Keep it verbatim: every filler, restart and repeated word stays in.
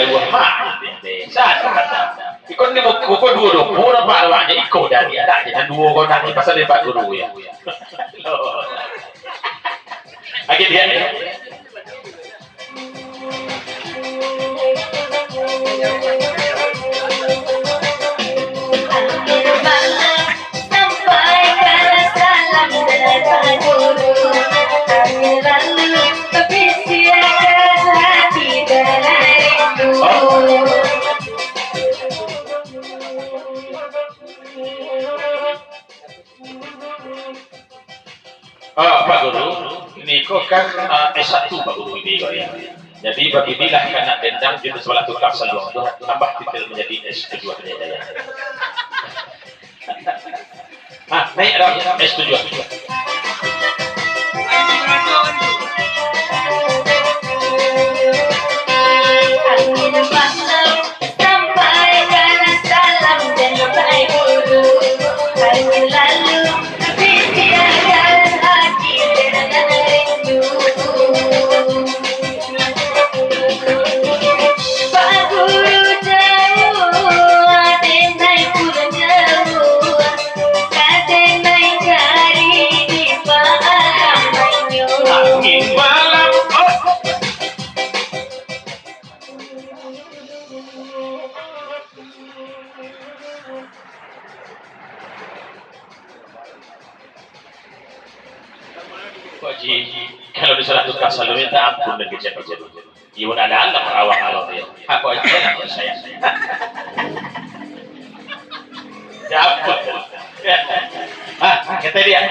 Wah, mah, satu kata. Iko ni buku ko duo dompo nampak awaknyo, iko dari anak je, nan duo ko nangih pasal dari Pak Guru, yo. Lagi dia, yo. Sampaikan salam dari Pak Guru, kami lalu bersiapkan hati dan rindu. Ah, Pak Guru, niko kan, ah, S satu Pak Guru ini ko, yo. Jadi, babinilah ka anak dendang jo sabalah tukang saluang tu, tambah titel manjadi S tujuah sajo, yo. Ah, naiak dah, S tujuah. Sampaikan salam dari Pak Guru. Kami lalu bersiapkan hati dan rindu. Pak Guru jauah, denai pulang jauah, ka denai cari di paalaman nyo. Angin malam, oh. Kok, Ji, kalau di salah tukang saluang, minta ampun dan kecil-kecil. Iyo, nak dalam awak kalau dia. Apa aja nak percaya. Ya ampun. Ah, kata dia.